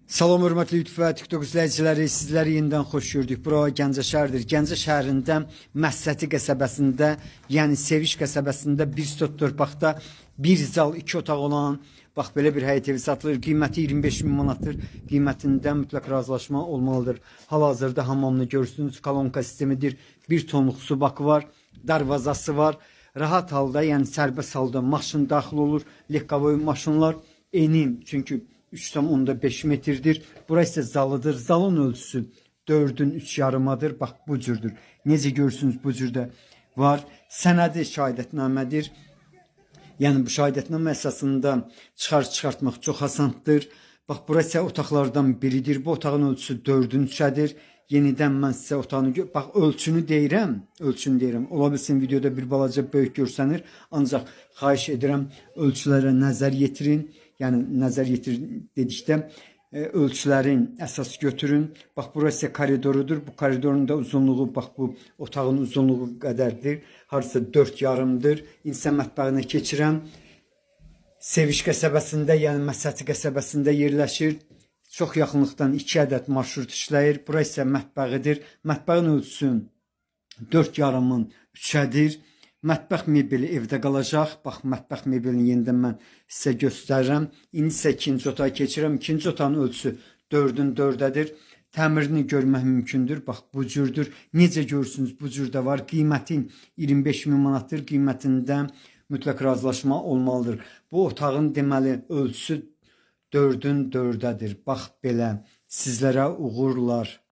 Salam hörmətli YouTube və TikTok izləyiciləri, sizləri yenidən xoş gördük. Bura Gəncə şəhəridir. Gəncə şəhərində Məhsəti qəsəbəsində, yəni Seviş qəsəbəsində bir sot torpaqda bir zal, iki otaq olan bax belə bir həyət evi satılır. Qiyməti 25 min manatdır. Qiymətində mütləq razılaşma olmalıdır. Hal-hazırda hamamını görürsünüz. Kolonka sistemidir. Bir tonluq su bakı var, darvazası var. Rahat halda, yəni sərbəst halda maşın daxil olur. Lekkovoy maşınlar eni çünki 3,5 metrdir. Bura isə zalıdır. Zalın ölçüsü 4-ün 3 yarımadır. Bax bu cürdür. Necə görürsünüz bu cürdə var. Sənədi şahidətnamədir. Yəni bu şahidətnamə əsasında çıxarış çıxartmaq çox asandır. Bax bura isə otaqlardan biridir. Bu otağın ölçüsü 4-ün 3-ədir. Yenidən mən sizə otağını bax ölçünü deyirəm, ölçünü deyirəm. Ola bilsin videoda bir balaca böyük görsənir, ancaq xahiş edirəm ölçülərə nəzər yetirin. Yəni nəzər yetirin dedikdə ölçülərin əsas götürün. Bax burası isə koridorudur. Bu koridorun da uzunluğu bax bu otağın uzunluğu qədərdir. Hardasa 4 yarımdır. İnsan mətbəxinə keçirəm. Seviş qəsəbəsində, yəni Məsəti qəsəbəsində yerləşir. Çox yaxınlıqdan 2 ədəd marşrut işləyir. Bura isə mətbəxidir. Mətbəxin ölçüsü 4 yarımın 3-ədir. Mətbəx mebeli evdə qalacaq. Bax, mətbəx mebelini yenidən mən sizə göstərirəm. İndi isə ikinci otağa keçirəm. İkinci otağın ölçüsü 4-ün 4-ədir. Təmirini görmək mümkündür. Bax, bu cürdür. Necə görürsünüz, bu cür də var. Qiyməti 25 min manatdır. Qiymətində mütləq razılaşma olmalıdır. Bu otağın deməli ölçüsü 4-ün 4-ədir. Bax belə. Sizlərə uğurlar.